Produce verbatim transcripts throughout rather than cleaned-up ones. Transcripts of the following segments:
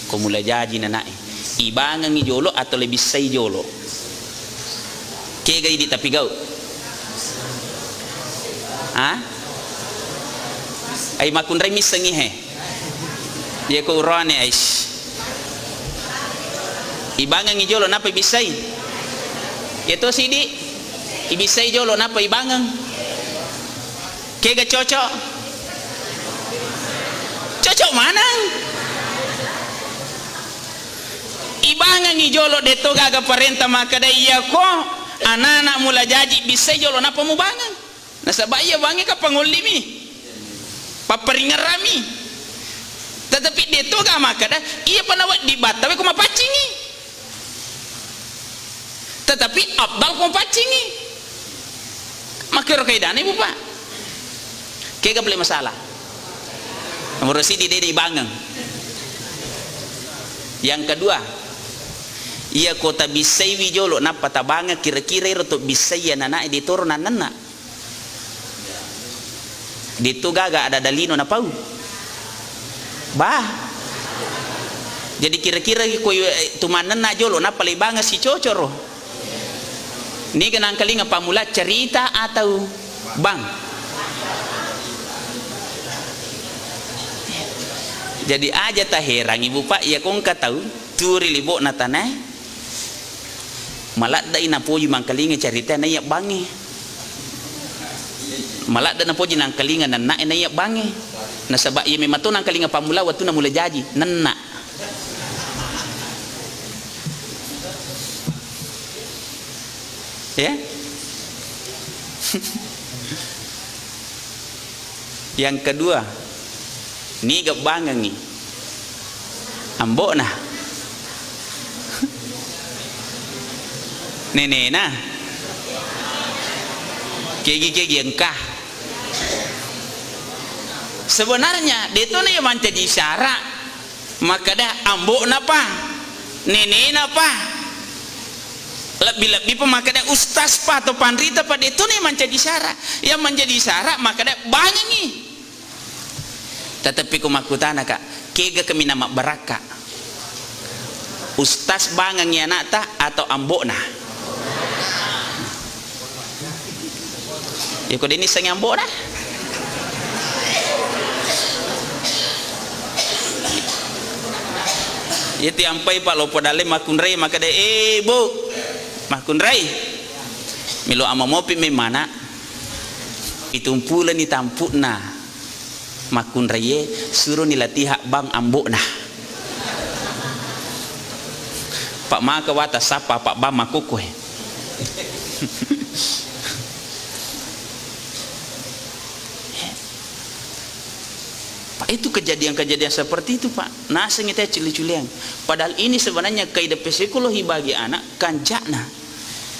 Ko mula jaji nanae, ibangengngi jolo atau le bissai jolo? Kega idi tapi gau? Ha? Ai makkunrai missengngi he. Iya ko urane, aish. Ibangengngi jolo napa ibissai? Iya to sidi, ibissai jolo napa ibangeng? Kega cocok? Cocok maneng. Ibangengngi jolo, de to gaga parenta makkeda, iya ko anana mula jaji bissai jolo napa mubangeng. Nasaba iya bangnge ka pangollimi, papparingerrami. Tetapi de to ga makkeda, iya pa nawedding battawe ko mapaccingngi. Tetapi afdal ko mapaccingngi. Makkero kaidana, Ibu, Pak. Kega pale masalah. Nomor sidi dede ibangeng. Yang kedua, iya ko tabissaiwi jolo nappa tabangeng, kira-kira ero to bissai ananae de toro nannenna. De'to gaga ada-ada lino napau. Bah. Jadi kira-kira ko, eh, tu mannenna jolo nappa leibangeng sicocoro. Niga nangkalinga pammula cerita atau bang? Jadi aja taherangi, Bu, Pak, iya ko engka tau turi libo'na tanae. Maladde'i napoji mangkalinga carita naiya bangnge. Maladde napoji nangkalinga nenna'e naiya bangnge. Nasaba iya memang to nangkalinga pammula wettunna mula jaji, nenna. Ya? Yang kedua, niga bangengngi ambo'na? Nenena? Kegi-kegi engka? Sebenarnya, de'to na iya mancaji syarat. Makkeda ambo'napa, nenenapa, lebbi-lebbi pa makkeda ustaz pa atau panrita pa, de'to na mancaji syarat. Yang menjadi syarat makkeda bangengngi. Tetapi ko makkutana ka, kega kaminang mabbarakka? Ustaz bangengngi anakta atau ambo'na? Iya ko de'ni sengngi ambo'na? Iya tiampai pa loppo dalle makkunrai makkeda, "Eh, Bu, makkunrai. Melo ama mopi mai mana?" Itumpuleni tampu'na. Makkunraie, suroni latiha bang ambo'na. Pak maka wata sappa, Pak bang makkukue. Pak, itu kejadian-kejadian seperti itu, Pak. Nasengi teh cili-ciliang. Padahal ini sebenarnya kaidah psikologi bagi anak, kanja'na.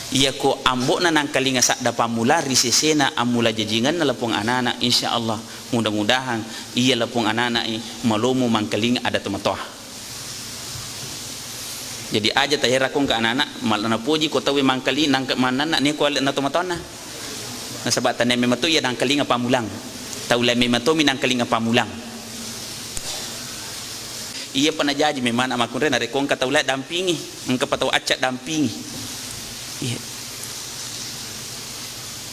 Iya ko ambo'na nangkalinga sadda pammula ri sesena ammula jajingenna lapong anana, insya Allah. Mudah-mudahan iya lapong anana'i malomo mangkalinga ada tomatoa. Jadi aja taherako engka anana, mal-, napoji ko tauwe mangkali-, nangka-, mannanna ni ko ale na tomatoanna. Nasaba tania memang to iya nangkalinga pamulang. Tau lain memang to mi nangkalinga pamulang. Iya pa najaji memang anak makkunrai narekko engka tau lain dampingi, engka pa tau acca dampingi. Iya.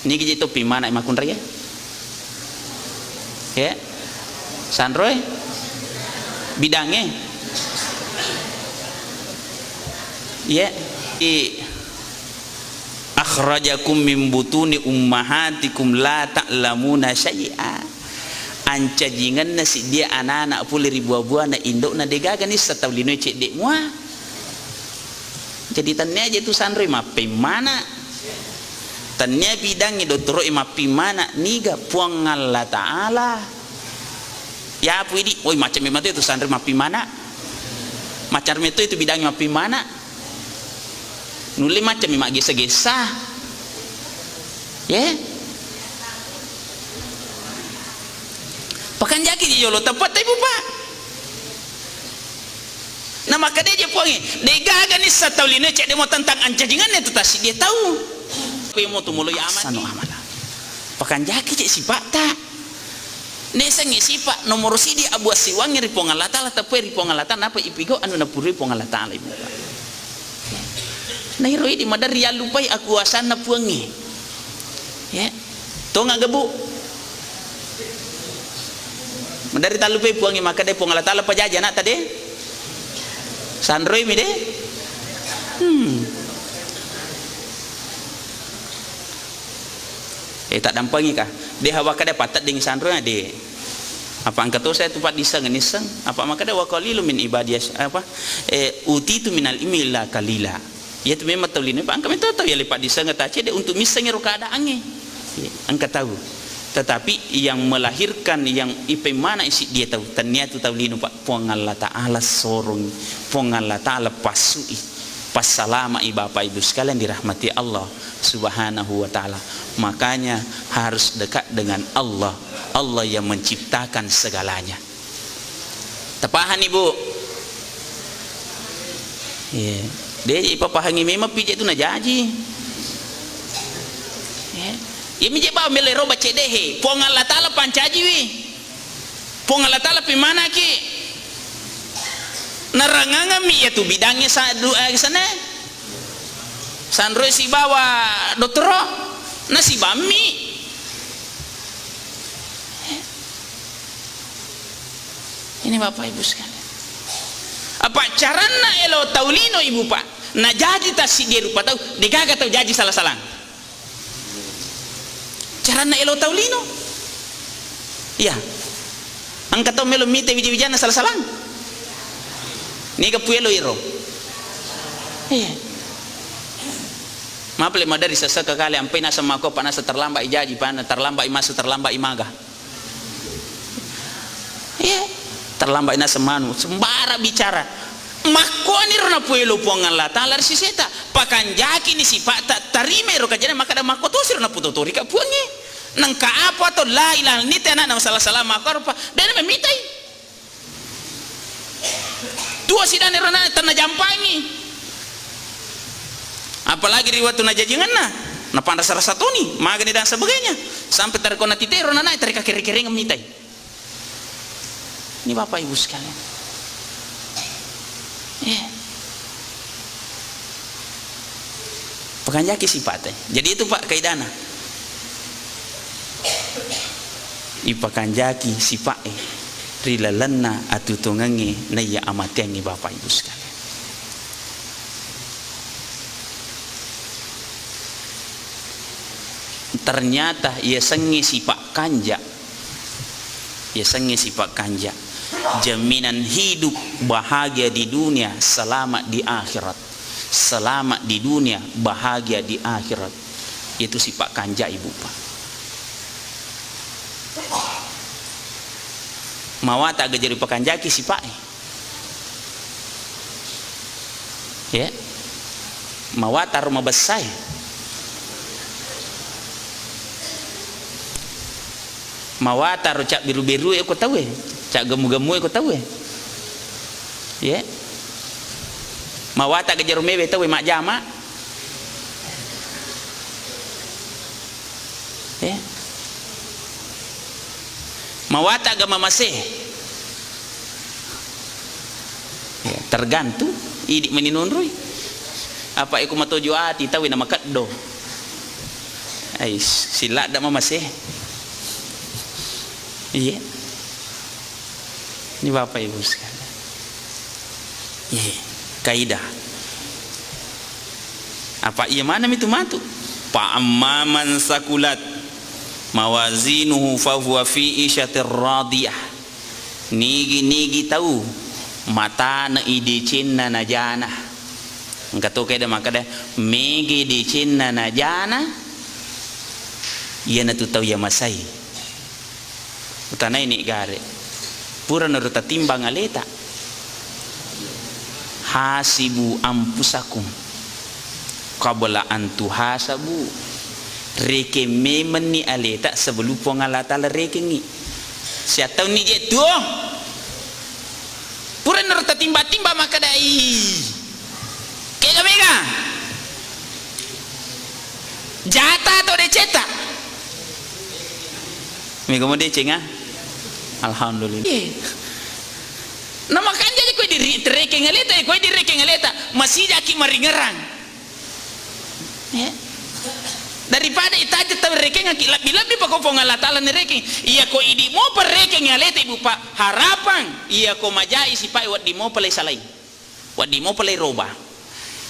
Nigi je topi mana makkunrai ya? Ya. Sanroe? Bidangnge? Ya. I akhrajakum min butuni ummahatikum la ta'lamuna syai'a. Ancajingenna siddia anana pole ri bua-buana indo'na degaga nissa tau linoe cedde mua. Jadi tannia je tu sanroi mappimmana. Tannia bidangngi dottoro'e mappimmana, niga Puang Allah Ta'ala. Yapu idi, woi macam memang tu sanroi mappimmana. Macam itu, itu bidangngi mappimmana. Nulle macam memang gesa-gesa. Ye? Pakanjaki je jolo tepat ibu pak. Na makkeda je Puangnge, degaga nissa tau linoe cedde mo tentang ancajinganna tu tassiddi tau. Koe mo tu molo yamani. Ahsanu amala. Pakanjaki je sipatta. Nasengngi sipa nomoro sidi abu assiwangnge ri Puang Allah Ta'ala, teppuai ri Puang Allah Ta'ala, napa ipigau anu napurui Puang Allah Ta'ala, Ibu. Nairo idi maderri yallupai akuasanna Puangnge. Ya. Tonga gebu. Maderri tallupai Puangnge, makkeda Puang Allah Ta'ala pajaji anakta de. Sanroi mi de. Hmm. Eh, tak dampengi kah? De hawa kada patedding sanroi de. Apa engka to saya tu paddisseng nisseng? Apa makkeda wa qalilu min ibadiyas apa? Eh, utitu minal ilmi illa qalila. Iyatu memang tau lino, engka metto tau yalli paddisseng ta cedde untuk misseng ero keadaangnge. Iya, engka tau. Tetapi yang melahirkan, yang ipemmana isi dia tau, tennia tu tau lino, Pak. Puang Allah Ta'ala sorong, Puang Allah Ta'ala passui, passalamai Bapak Ibu sekalian dirahmati Allah Subhanahu wa Ta'ala. Makanya harus dekat dengan Allah. Allah yang menciptakan segalanya. Tapahani, Bu? Iya. De ipapahangi memang pije tu najaji. Iya. Iya mije ba melo ero baca dehe. Puang Allah Ta'ala pancajiwi. Puang Allah Ta'ala pemanaki. Narangangammi iya tu bidangnge sa-, du-, eh, sana. Sanroi sibawa dottoro. Nasibammi. Ini Bapak Ibu sekalian. Apa caranna elo tau lino, Ibu, Pak? Najaji tassiddi rupa tau, degaga tau jaji sala-salang. Caranna elo tau lino. Iya. Engka tau melo mite wija-wijanna sala-salang. Niga puelo iro. Iya. Mapele madari seseka kale ampai naseng mako pa naseng terlambat i jaji, pa na terlambat i masuk, terlambat i maga. Iya, terlambat i naseng manu, sembara bicara. Makkuaniro napuelo Puang Allah Ta'ala ri siseta, pakanjakini sipa'ta, tarimai ro kajana, makkada makkuatosiro naputotorika Puangnge. Nengka apa to la ilaha illallah, nite anakna masala-sala makkuaropa, dena memitai. Tuo sidane ro nana, tenna jampangi. Apalagi ri wettu najajiangenna, napanrasa-rasa toni, magani dan sebagainya. Sampai tarekko natitero nana, tareka kere-kereng mitai. Ini Bapak Ibu sekalian. Eh. Pakanjaki sipa'te. Jadi itu, Pak, kaidana. Ipakanjaki sipa'e ri lalenna atutongengnge naiya amateangngi, Bapak Ibu sekalian. Ternyata yasengnge sipa' kanja, yasengnge sipa' kanja, jaminan hidup bahagia di dunia, selamat di akhirat. Selamat di dunia, bahagia di akhirat. Itu sipa' kanja, Ibu, Pak. Mawata' ga jari pakanjaki sipa'e. Ya. Mawata' ro mabessae. Mawata' ro cabbiru-birue ko tauwe, caggemu-gemue ko tauwe. Ye. Mawata' ga jero mewe tauwe majjama. Ye. Mawata' ga mamase. Ya, tergantung idi' meni nonroi. Apa iko matojo ati tauwe na makeddo. Ais, siladda mamase. Iya. Ini Bapak Ibu sekalian. Iya, kaidah. Apa iya manami tu matu? Fa amma man sakulat mawazinuhu fahuwa fi isyatir radiyah. Nigi-nigi tau matana i decenna najana. Engka to keda makkeda, mege decenna najana, iyanatu tau iya masai. Utanaini gare. Purana ro tatimbang aleta. Hasibu anfusakum qabla an tuhasabu. Rekeng memenni aleta sebelum Puang Allah Ta'ala rekengngi. Siattaunni je tuo. Purana ro tatimba-timba makkadai. Kega mega? Jata atau deceta? Mega mo decenga? Alhamdulillah. Iya. Na makanja je koe diri-, terekeng aleta, eh, koe direkeng aleta, masijaki maringerang. Eh? Daripada itaja tau rekengaki, lebbi-lebbi pako Puang Allah Ta'ala nerekeng. Iya ko idi mopa rekeng aleta, Ibu, Pak, harapang iya ko majai sipai wedding mopa lai salai. Wedding mopa lai roba.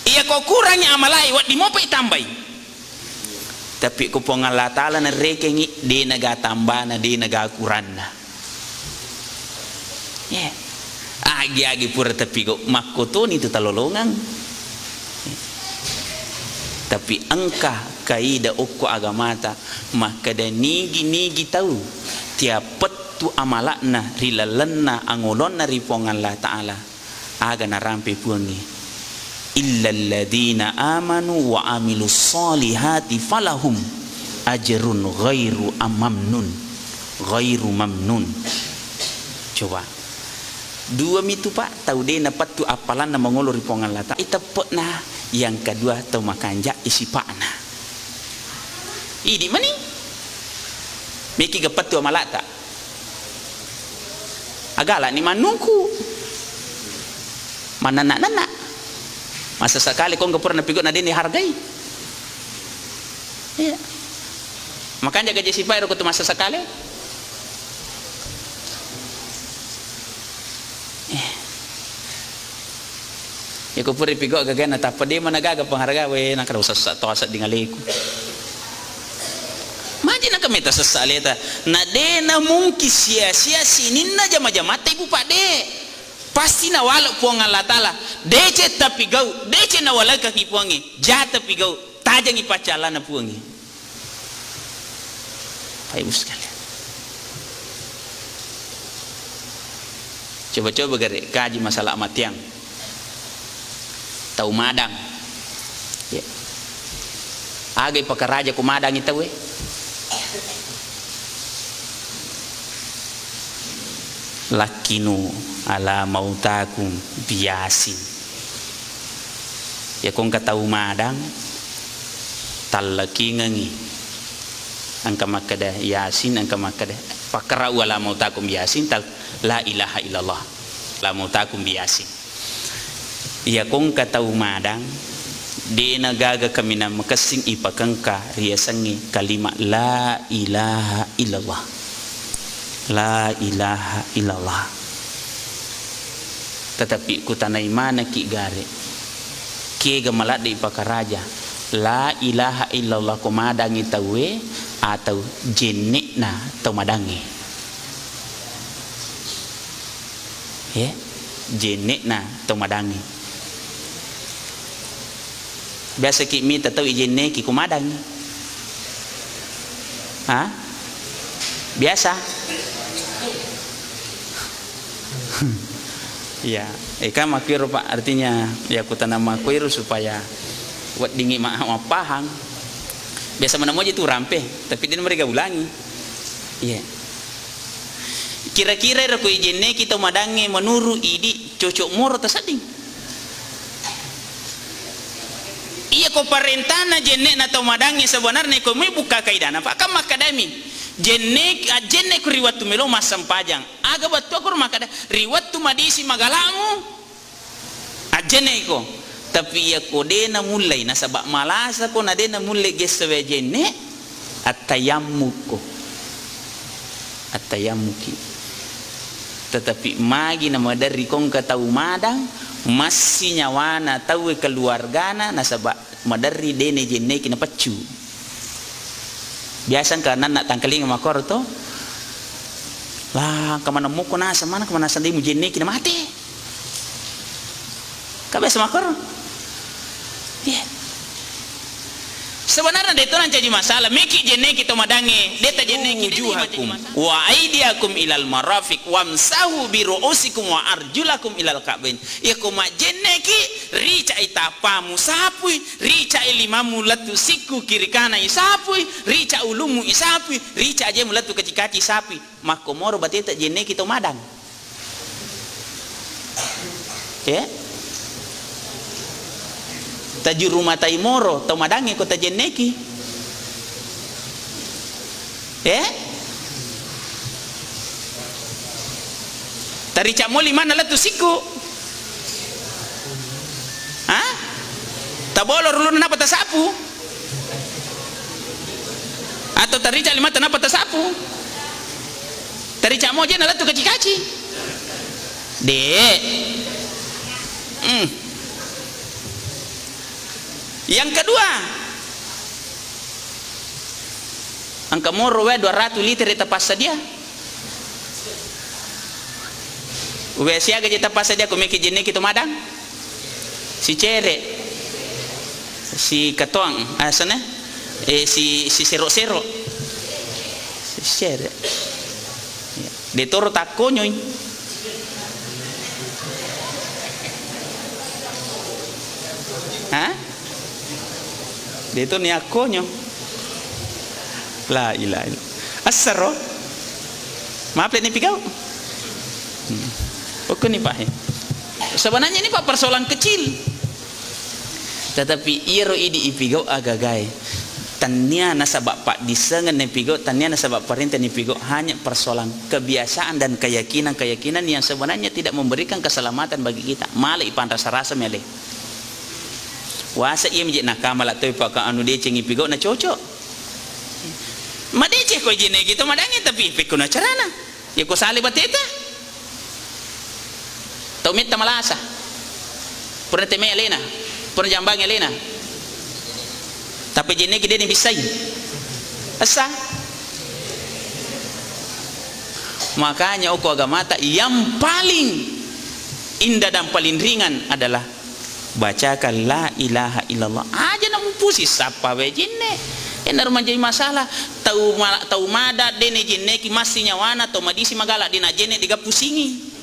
Iya ko kurangi amalai, wedding mopa itambai. Tapi ko Puang Allah Ta'ala narekengi, de naga tambana, de naga kuranna. Ya. Agi-agi pura tapigau, makkotoni tu talolongang. Tapi engka kaida okko agamata, makkeda nigi-nigi tau tiapettu amalakna ri lalenna angolonna ri Puang Allah Ta'ala. Aga narampe Puangnge, "Illalladzina amanu wa amilus solihati falahum ajrun ghairu mamnun." Ghairu mamnun. Coba. Dua mitu, Pak, tau de napettu appalanna mangolo ri Puang Allah Ta'ala. Iteppe'na, yang kedua tau makanja isipa'na. Idi mani. Meki gapettu amalata. Agalani mannungku. Mananna-nanna. Masa sakali ko engka pura napigau na de ni hargai. Iya. Makanja gaji sipai ro ko tu masa sakali. Eh. Iya ko pura pigau gaga na tappa de mana gaga pengharga we na kada usah sa-, to asa dingaleku. Maji na kemeta sessa aleta. Na de na mungkin sia-sia sininna jama-jamata ibu pak de. Pasti nawale Puang Allah Ta'ala. Deceng tapi gau, deceng nawalekaki Puangnge. Ja tapi gau, tajengi paccalana Puangnge. Pak Ibu sekalian. Coba-coba gare kaji masalah matiang. Tau madang. Ya. Aga ipakaraja ko madangi tauwe? Lakkinu ala mautakum biyasin. Iya ko engka tau madang, tallakingengi. Engka makkeda Yasin, engka makkeda, "Faqra'u ala mautakum biyasin, tal-, la ilaha illallah. La mautakum biyasin." Iya ko engka tau madang, de'na gaga kaminang makessing ipakengka riasengnge kalimat la ilaha illallah. La ilaha illallah. Tetapi kutanai manekki gare, kega maladde ipakaraja la ilaha illallah ko madangngi tauwe atau jenne'na tau madangnge? Ye, jenne'na tau madangnge. Biasaki mita tau ijenneki ko madangngi? Ha? Biasa? Iya, eh, kan makkuiro, Pak. Artinya, ya, kutanam makkuiro supaya weddingngi ma-, mappahang. Biasa mana moji tu rampe, tapi de' namariga ulangi. Iya. Kira-kira ero ko ijenneki tau madangnge menuru idi cocok moro tasedding? Iya ko parentana jenne'na tau madangnge sebenarnya ko mui bukka kaidana, Pak, kan makkadami jenne-, ajjenne ko ri wettu melo massempajang. Aga battua koro makkada ri wettu madisi magala'mu? Ajjenne iko. Tapi iya ko de' namullei, nasaba malasa ko na de' namulle gessa wae jenne, attayammukko. Attayammuki. Tetapi magi na maderri ko engka tau madang, massi nyawana tauwe keluargana, nasaba maderri de' najenneki napeccu. Biasa engka nanna tangkalinga makkoro to. Lah, engka maneng muko naseng, mana engka manaseng de' mujenneki na mate. Ka biasa makkoro. Iya. Sebenarnya de' to nancaji masalah. Meki jenneki to madangnge, de' ta jenneki, de' to mancaji masalah. Wujuhakum wa aidiakum ilal marafiq wamsahu bi ru'usikum wa arjulakum ilal ka'bain. Iya ko majjenneki, ricai tappamu sapui, ricai limammu lettu sikku kiri kana isapui, rica ulummu isapui, rica ajemu lettu kaci-kaci isapui. Makkomoro bateta jenneki to madang. Eh? Tajuru matai moro to madangnge ko tajenneki. Eh? Tarica' mo limanna lettu' sikku'. Ha? Tabolo' rulunna nappa tasapu? Atau tarica' limatta nappa tasapu? Tarica' mo je' na lettu' kaci-kaci? De'. Hmm. Yang kedua, engka moro wae dua ratu liter tapassadia. Wae siaga je' tapassadia, ko meki jenneki to madang? Sicere', si katoang, asana, eh, si, si sero-sero, sicere'. De' toro takkonyoi. Ha? De' to ni akkonyo. La ilaha illallah. Assaro. Mape ni pigau'. Hmm. Oke ni, Pak, he. Sebenarnya ini, Pak, persoalan kecil. Tetapi iyaro idi ipigau' agagae, tennia nasaba' paddisengeng napigau', tennia nasaba' parenta napigau', hanya persoalan kebiasaan dan keyakinan-keyakinan yang sebenarnya tidak memberikan keselamatan bagi kita. Male ipanrasa-rasa mele. Wasa iya mije' nakamala toi paka anu deceng ipigau' na cocok. Madeceng ko jenne' gitu madangnge, tapi pekko na carana. Iya ko sale bateta. Tau metta malasa. Pura teme alena. Pura jambangi alena. Tapi jenneki de' nibissai. Essa. Makanya okko agamata yang paling indah dan paling ringan adalah bacakan la ilaha illallah. Aja' na mupusi sappa wae jenne'. Enaro manjadi masalah. Tau ma-, tau mada de' najenneki massi nyawana, tau madisi magala de' najenne' de' gappusingi.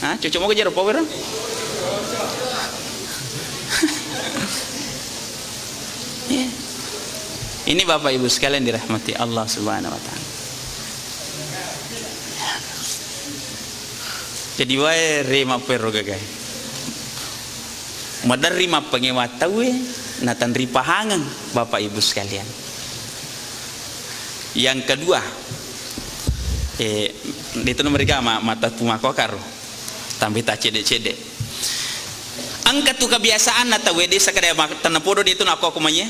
Ha, cocok moga jero power? Iya. Ini Bapak Ibu sekalian dirahmati Allah Subhanahu wa Ta'ala. Jadi wae ri mapperro gagai. Maderri mappangewa tauwe natanripahangeng, Bapak Ibu sekalian. Yang kedua, eh, itu nomor tiga ma-, mata pumako karo. Tambai ta cedde-cedde. Engka tu kebiasaanna tauwe de' sakada ma-, tennapodo de' tu nakko-, ko manye.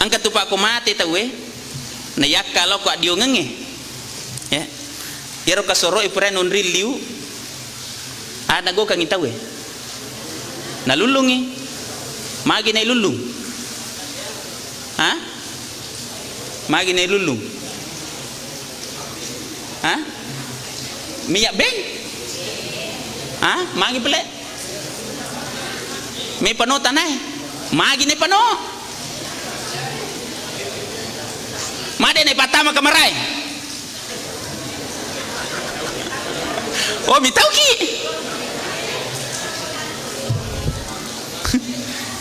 Engka tu pakko mate tauwe, nayakka lao ko addiungengnge. Ya. Iyaro kasoro'e pura nonri liu, ada gokangi tauwe. Nalullungi. Magi nailullung? Ha? Magi nailullung? Ha? Minyak beng? Ha? Magi pele? Mai pano tanae. Magi nai pano? Made nai patama kamarae. Oh, mitauki.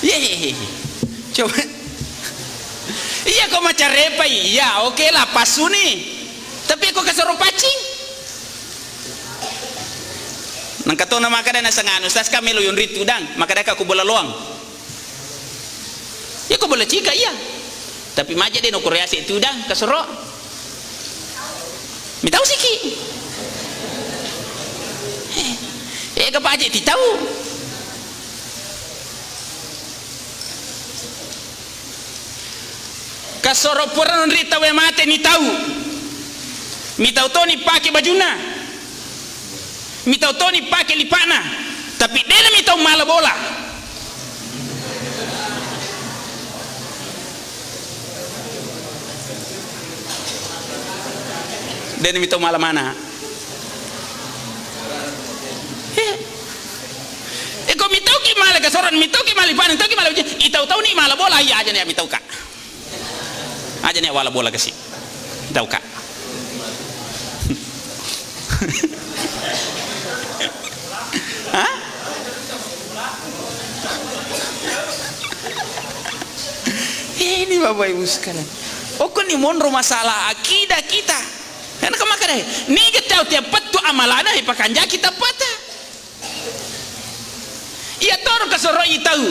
Ye, ye, ye, ye. Coba. Iya ko macarepai, iya, oke lah, pasuni. Tapi ko kasoro paccing. Nengka to na makkeda naseng anu, "Ustaz, ka melo yonri tudang," makkeda ka ko bola loang. Iya ko bola cika iya. Tapi maja de' no korease tudang kasoro. Mitau siki. Eh, eh, ka paje titau. Kasoro pura nonri tauwe mate ni tau. Mitau toni pake bajunna. Mitau toni pake lipa'na. Tapi de'na mitau mala bola. De'na mitau mala mana. Eh. Eh, ko mitauki mala kasoran, mitauki mala lipa'na, mitauki mala bajunna. Itau-tauni mala bola, iya aja ni mitauka. Aja ni wala bola kasi. Tau ka. Hah? Ini Bapak Ibu sekalian. Okko ni monro masalah akidah kita. Karena kemakan deh. Niga tau tiap pettu amalana ipakanjaki tappata. Iya toro kasoroi tau.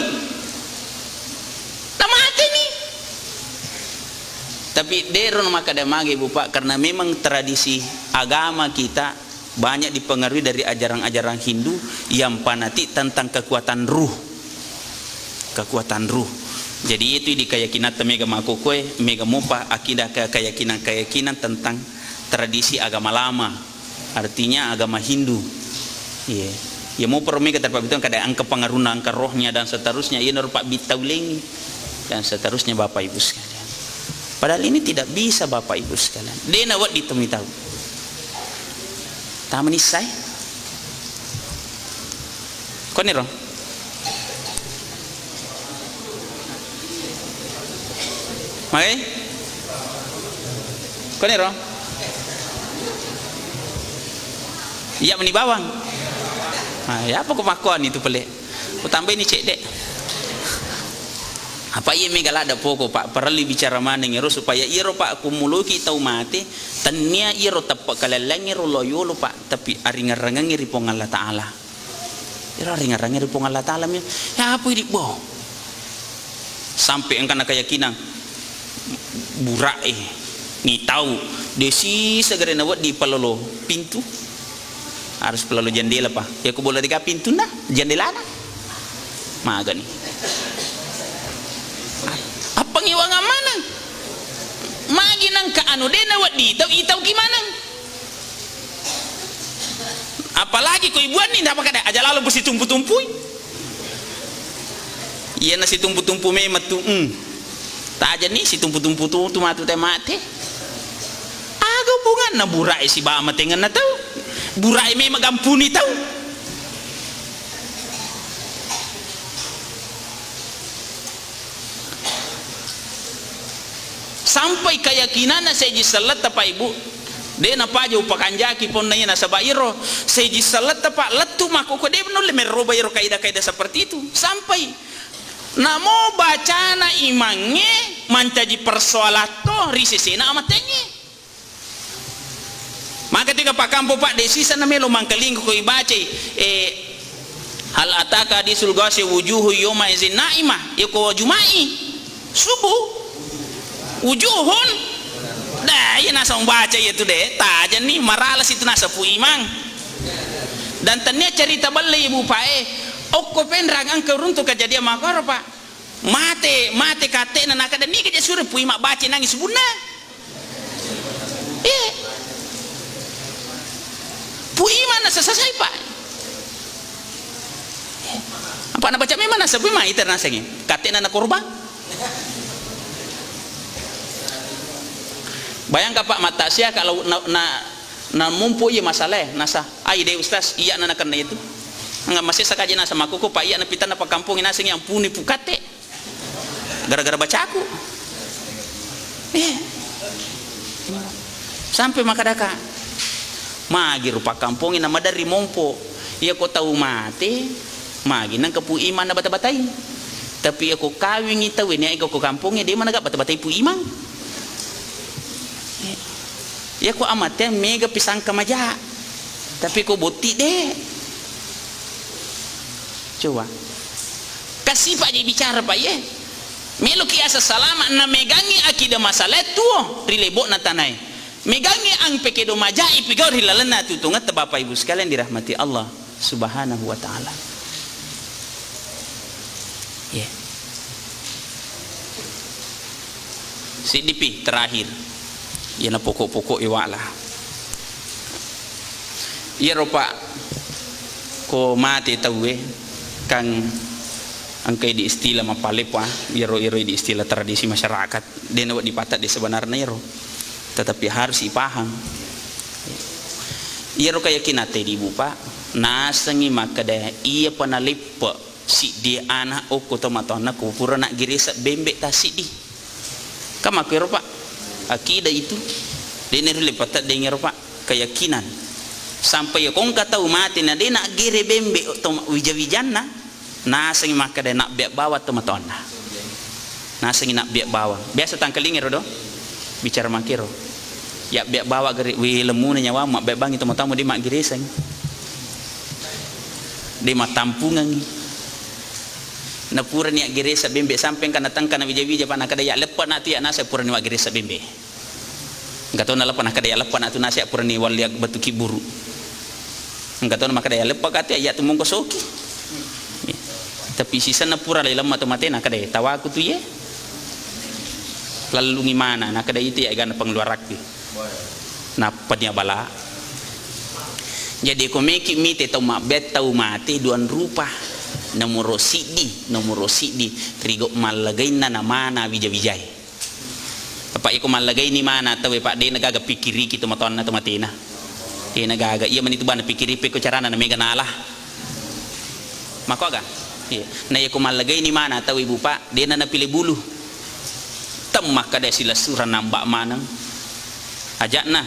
Namateni. Tapi de' ro makkeda magi, Bu, Pak, karena memang tradisi agama kita banyak dipengaruhi dari ajaran-ajaran Hindu yang fanatik tentang kekuatan ruh. Kekuatan ruh. Jadi itu di keyakinan mega makkokkoe, mega mopa akidah ke-, keyakinan-keyakinan tentang tradisi agama lama. Artinya agama Hindu. Iya. Ya, mau permega terpabitung kada engka pengaruhna, engka rohnya dan seterusnya. Iya, nurpa bitau lengi dan seterusnya, Bapak Ibu sekalian. Padahal ini tidak bisa, Bapak Ibu sekalian. Dena wedding tau mitau. Tama nissai. Koniro. Magai? Koniro? Iya meni bawang. Nah, ya apa ko makkuani tu pele? Ku tambaini cedde. Apa iya mega ladda poko, Pak? Parellu bicara maneng ero supaya iyaro, Pak, kumuluki tau mate, tennia iyaro teppe kalellengngi ro loyolo, Pak, tapi aringerrangengngi ri Puang Allah Taala. Iro ringerrangi ri Puang Allah Taala mi. Ya apa idi bo? Sampai engkana keyakinan bura'e nitau desi segere na wedding palolo pintu. Harus palolo jendela, Pak. Ya ku bola dega pintunna, jendelana. Magani. Apa ngiwangang maneng? Magi nangka anu dena wedding itau, itauki maneng. Apalagi ko ibuanni, nda pakada aja lalo busi tumpu-tumpui. Iya na situmpu-tumpu memang tu, mm. Tajani situmpu-tumpu tu, tu matu te mate. Aga hubunganna bura'e sibawa matengenna tau? Bura'e memang gampuni tau. Sampai keyakinanna seji selletta, Pak, Ibu, de napaja upakanjaki ponna iya nasaba iro seji selletta, Pak, lettu makkoko de nulle meroba iro kaidah-kaidah seperti itu. Sampai namo bacana imangnge mancaji persoalatto ri sesena amatengnge. Maka tiga pakkampo, Pak, de sisa na melo mangkalingko ko ibacai, eh, hal ataka hadisul ghasyiah wujuhu yawma izin naimah, ya ko juma'i subuh wujuhun. Dah, iya nasang baca iya tu de, tajanni marala situ nasa Pu Imang. Dan tania cerita belle ibu pae, okko penrang engka runtu kejadian makoro, Pak. Mate, mate kate'na, nakada niga je sure Pu Imang baca nangi subunna. Eh. Pu Imang na sesasai, Pak. Apa na baca memang nasa Pu Imang iter nasengi. Kate'na na korban. Bayangkan, Pak, mattasia kalau na, na, na mumpu iya masalah nasa. Ai de Ustaz, iya na nakenna itu. Enggak masih sakaji nasa makuku, Pak, iya na pitanna pakkampongi nasengi ampuni pukate. Gara-gara bacaku. Eh. Sampai makadaka. Magi rupa kampongi na maderri mompo. Iya ko tau mate, magi nangka Pu Imang na bata-batai. Tapi iya ko kawingi tau ini ko kampongi de mana ga bata-batai Pu Imang. Eh. Iya ko amate mega pisangka maja. Tapi ko botti de. Coba. Kasipa je bicara, Pak, ye. Meloki asa salama, na megangi akida masalah tuo ri lebo'na tanae. Megangi ang pekedo majai pigau ri lalenna tutungetta, Bapak Ibu sekalian dirahmati Allah Subhanahu wa Ta'ala. Ye. Siddipi terakhir. Iyana pokok-pokok iwala. Iyaro, Pak, ko mate tauwe, kan engkai di istilah mapalepa, iyaro, iyaro di istilah tradisi masyarakat, de nawedding dipatadde sebenarna iyaro. Tetapi harus ipaham. Iyaro keyakinan tadi, Bu, Pak, nasengi makkeda iya pa naleppe siddi ana okko tomatoanna ko pura naggiriseng bembe tassiddi. Kan makkuero, Pak. Akidah itu. De neri le pateddeng ero, Pak. Keyakinan. Sampai ya kongka tau mate na de naggere bembe to wija-wijanna, nasengi makkeda nabbea bawang tomatoanna. Nasengi nabbea bawang. Biasa tangkalinga ero do. Bicara makkero. Ya bea bawang gare wi lemmuna nyawamu, mabbea bangi tomatoamu de maggiriseng. De mattampungengi. Napurani aggeresa bembe sampe engka natengka nawija-wija, Pak, nakkeda, "Ya, leppana tu ya nasa purani waggeresa bembe." Engka to naleppa, nakkeda, "Ya, leppana tu nasa purani walli batu kibburu." Engka to makkeda, "Ya, leppa ka tu ya, ya tu mongko soki." Tapi sisenna pura lai lemma to mate, nakkeda, "Tawaku tu ye." Lallungi mana, nakkeda, "Itu ya egana pengeluarakku." Nappa nia bala. Jadi, ko meki mite tau mabbettau mate duang rupa. Nomoro siddi, nomoro siddi, rigo mallagainna na mana wija-wijae. Apa iko mallagaini mana tauwe, Pak, de nagaga pikkiriki to matoanna to matena. De nagaga. Iya mani tu bana pikkiri pekko carana na mega nala. Makoga? Iya. Na iya ko mallagaini mana tau ibu, Pak, dena napile bulu. Temmakkada silessurang namba maneng. Ajakna,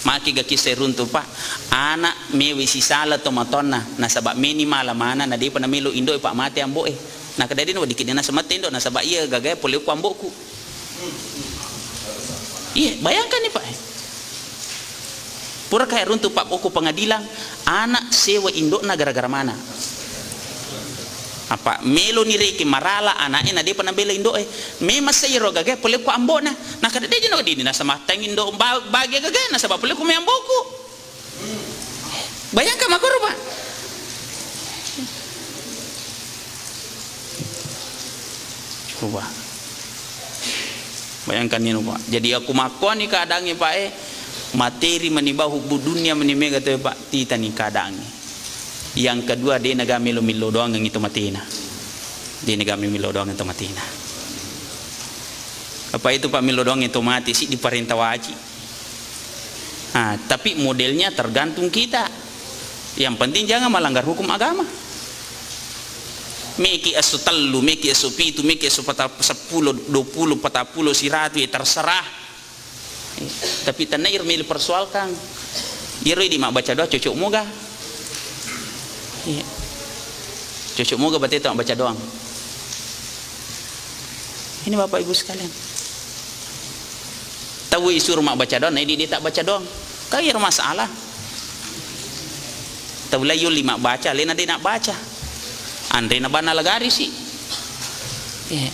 maki ga kissai runtu, Pak. Anak mewe sisala to matonna, nasaba meni mala mana na depa namelo indoe, Pak, mate amboe. Nakada dena wadikki dena semette indo, nasaba iya gagae pole ku amboku. Iya, bayangkan nih, Pak. Pura kayak runtuh, Pak, ko pengadilan, anak sewa indokna gara-gara mana? Apa melo ni reke marala anaknya na depa nabela indoe. Memang saya ro gagae pole ko ambokna. Nah, kada dia jenuh dini, nah, sama tang indo ba-, bahagia gagae, nah, sama pole ko me amboku. Bayangkan makoro, Pak. Coba. Bayangkan ini, Pak. Jadi aku makkuani keadaannya, Pak, eh. Materi mani ba hubbu dunia mani mega tu, Pak. Titani keadaannya. Yang kedua, de naga melo millo doang itu matena. De naga melo millo doang itu matena. Apa itu, Pak, millo doang itu mati sih diparenta wajib. Nah, tapi modelnya tergantung kita. Yang penting jangan melanggar hukum agama. Meki esso tellu, meki esso pitu, meki esso pata-, seppulo, dua puluh, patappulo, siratu, ya terserah. Eh, tapi tenna iro meli persoalkan. Iro di mabbaca doa cocok moga. Iya. Cocok moga bateta mabbaca doang. Ini Bapak Ibu sekalian. Tau isuro mabbaca doang, na idi de tak baca doang. Kan iro masalah. Tau lai yolli mabbaca, alena de nak baca. Anre na bana lagarisi. Iya.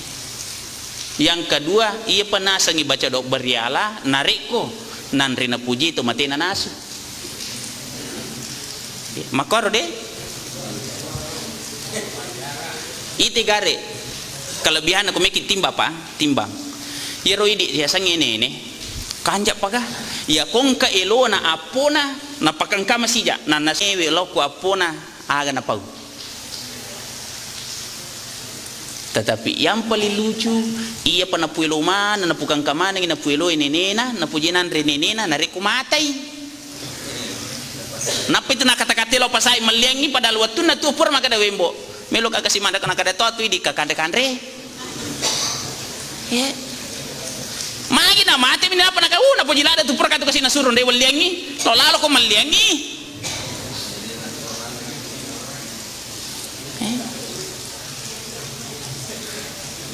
Yang kedua, iya penasangi baca doa beriala, narekko nanre napuji to matena nasu. Makkoro de? Ite gare. Kelebihanna ko meki timbang, Pak, timbang. Iyaro idi yasengnge nene, kanja paga. Iya kongka elona appona, napakangka masija, nanna sewe lao ko appona, aga napau. Tetapi yang paling lucu, iyapa napuelo mana, napukangka manengi, napueloi nenena, napuji nanre nenena, narekko matai. Nappa itu nakata-kata lao pasai melliangngi, padahal wettunna tu pura makkeda wembo. Melo ka kasi manda kana kada to tu idi ka kanre-kanre. Eh. Magi na mate mini apa nakau, napuji lada tu pura katu kasi nasuro ndai welliangngi. Lo lalo ko melliangngi. Eh.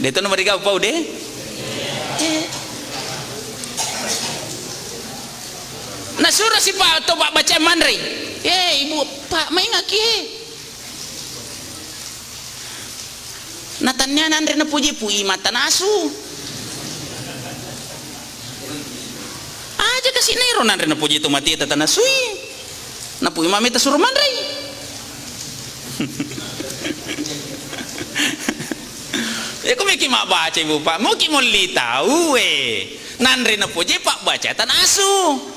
De to nomor tiga pau de. Eh. Nasuro si Pak to Pak baca manre. Eh, Ibu, Pak, maingaki. Natannia nanre napuji pui mata nasu. Aja kasi nero nanre napuji to mati tata nasui. Napui mame tasuro manrei. Eko meki mabbaca Ibu Pak, moki molli tau e. Nanre napoje pabbaca tanasu.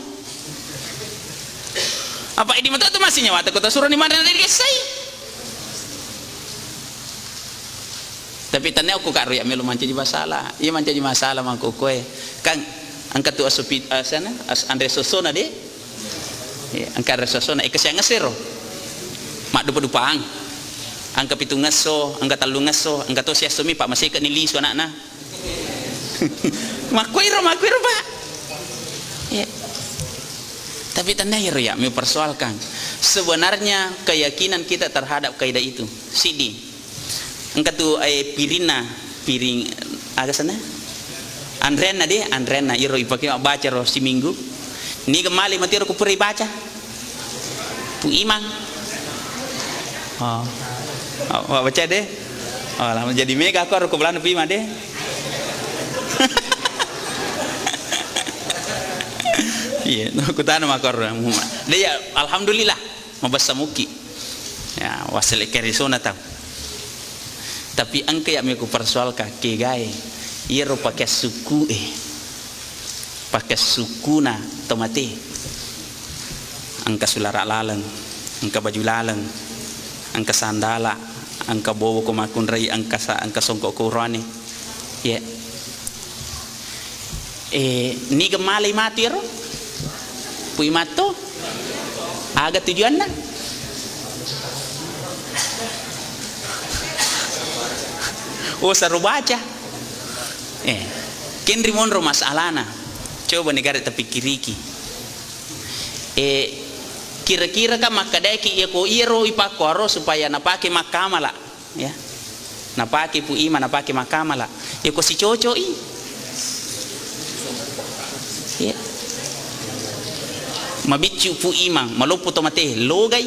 Apa idi matotu masih nyawata kota suroni manre na digessai. Tapi tanne okko Kak Roy melo mancaji masalah. Iya mancaji masalah mangko koe. Kan engka tu asopi, asana, as-, anre sosona de. Iya, engka anre sosona. Eka siang ngesero. Maddupa-dupang. Engka pitu ngesso, engka tellu ngesso, engka to siassomi, Pak, maseke ni lisu anakna. Makkuiro, makkuiro, Pak. Iya. Tapi tanda iro ya, mempersoalkan. Sebenarnya keyakinan kita terhadap kaidah itu. Sidi. Engka tu, eh, pirinna, piring, aga sana? Anrenna de, anrenna. Iro ipake mabbaca ro siminggu. Niga male matiro kupura ibaca. Pu Imang. Oh. Oh, baca de. Oh, lama jadi mega ko ro ko belana pima de. Iya, no, kutana makor. De ya, alhamdulillah, mabessa muki. Ya, wasele kerisona tau. Tapi engka ya me ku persoalka kegae. Iyaro pakai suku e. Pakai sukuna tomate. Engka sulara laleng, engka baju laleng, engka sandala, engka bobo ko makkunrai, engka sa-, engka songko ko urane. Ye. Eh, niga malai matu ero? Pui matto? Aga tujuanna? Oh, saro baca. Eh, kenri monro masalana. Coba ni gare tapikkiriki. Eh, kira-kira kan makkadaiki iya ko iyaro ipakkuaro supaya napake makkamala, ya. Napake Pu Imang, napake makkamala. Iya ko sicoco'i. Ya. Mabiccu Pu Imang, maloppo to mate, logai.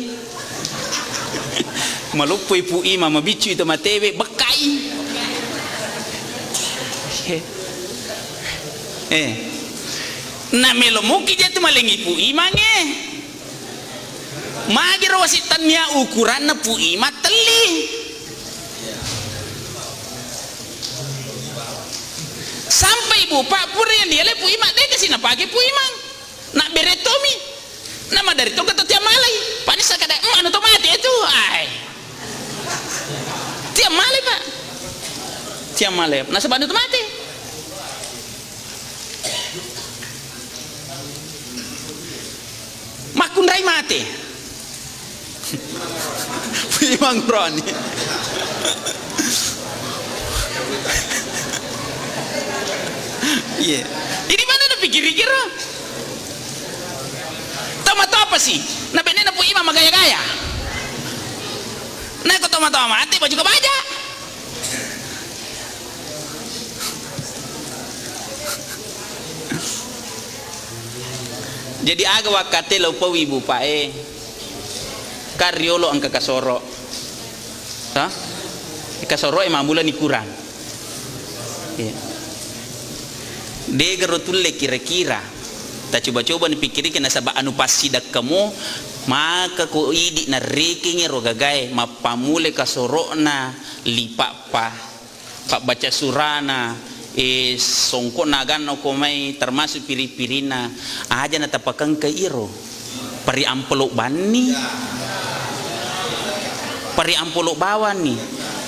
Maloppoi Pu Imang, mabiccu to matewe, bekkai. Eh. Na melo muki je tu malengi Pu Imang e. Magiro wasittania ukuranna Pu Imang telli. Sampai Ibu Pak pura yang dialai Pu Imang, de kasi napake Pu Imang. Nak berettomi. Nama dari to kata tiang malai. Pani sakada, "Mm, anu to mate itu." Ai. Tiang malai, Pak. Tiang malai. Nasaba anu to mate. Makkunrai mate. Imang Roni. Iya. Ini mana napikkiri-kira? Tomatoa apa sih? Nabenena Pu Imang magaya-gaya. Nah, ko tomatoa mate, baju kebaja. Jadi aga wakkate lo pau ibu pae. Kan riolo engka kasoro. Ha? Kasoro e mamulani kurang. Iya. Degaro tulle kira-kira. Tacoba-coba nipikkiriki nasaba anu passidakkamo maka ko idi narekengi ro gagae mappammule kasoro'na lipa'pa. Pabbaca surana, eh, songko'na aganna ko mai, termasuk piri-pirinna, aja natapakengka iro. Pari ampolo banni, pari ampolo bawanni.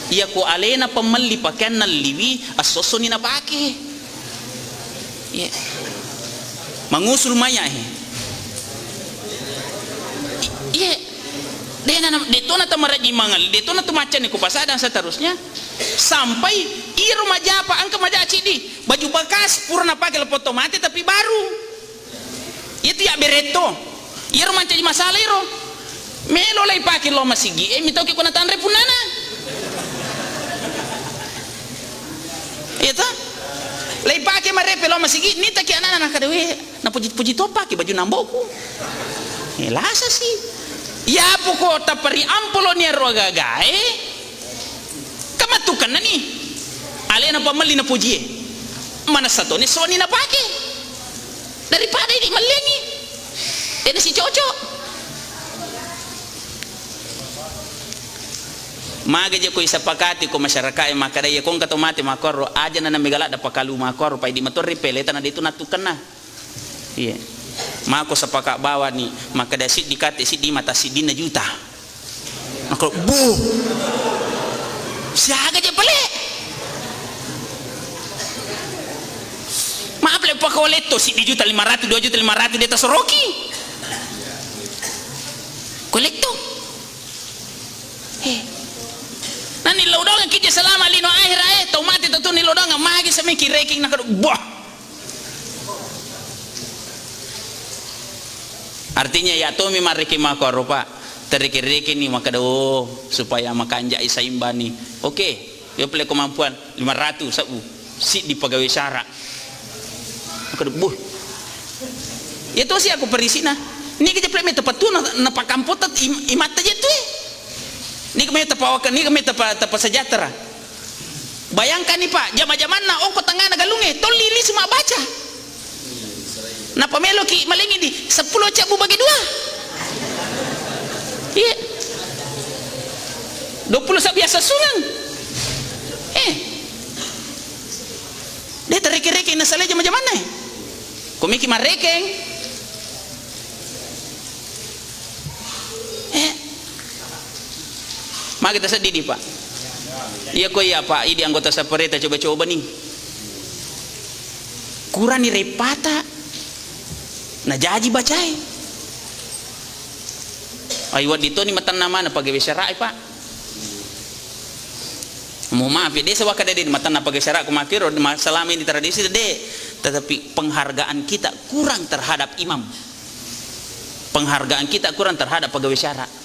Iya ko alena pemmelli pakeanna liwi, esso-essoni napake. Iya. Mangusul maya he. I-, iya. De na, de to na tamarajing mangelli, de to na tu macca ni ku pasada dan seterusnya. Sampai iro majapa, engka maja ciddi, baju bekas pura napake lepoto mate tapi baru. Itu ya beretto. Iro mancaji masalah iro. Melo lai pake lo masigi, eh, mitoki ko natanre punnana. Iya ta? Lai pake marepe lo masigi, nitaki anana nakada we. Napuji-puji topaki baju namboku. Eh, lasa sih. Iya poko tapari ampolo ni ero gagae. Kamattukanna ni. Alena pamelli napujie. Manessa toni soni napake. Daripada ini mellengi. Tena si cocok. Mage je ko isapakati ko masyarakat e makkada iya ko engka to mate makkoro aja na namega ladda pakalu makkoro pai di matorri pele tana de tu nattukenna. Iya. Mako sapaka bawani, makkeda siddi kate, siddi mata, siddinna juta. Mako, bu. Siaga je pale? Maaf le, pako letto, siddi juta lima ratu, dua juta lima ratu, de tasoroki. Ko letto. Eh. Nani lo dong kije selama lino akhir, eh, tau mate tau tu ni lo dong, magi sami kireking nakadu, bah. Artinya, ya, tomi marriki makkoro, Pak. Terriki-riki ni makkeda, oh, supaya makanjai saimbang ni. Oke, ya pale kemampuan lima ratus sabbu. Siddi pegawai sara. Makkeda, buh. Ya tosi aku perisina. Ni keje pale meta patu na, na pakampota im-, imatta je tu, eh. Ni kemeta pawaka, ni kemeta pa, tapa sejahtera. Bayangkanni, Pak, jama-jamanna ongko tengngana galungnge, tolli lisu mabbaca. Nappa meloki malengi di seppulo cabbu bagi dua. Iya. Dua puluh sabbi assussungeng. Eh. De' tareke-reke nasalai jama-jamanna, eh. Komiki marekeng. Eh. Magi taseddidi, Pak? Iya ko iya, Pak, idi anggota sappareta coba-coba ni. Kurani reppata najaji bacae. Ai wedding toni matenna maneng pagawe syara'e, Pak. Mohon maaf ya, de' sawaka de' matenna pagawe syara' ko makkiro, ma-, selama ini tradisi de'. Tetapi penghargaan kita kurang terhadap imam. Penghargaan kita kurang terhadap pagawe syara'.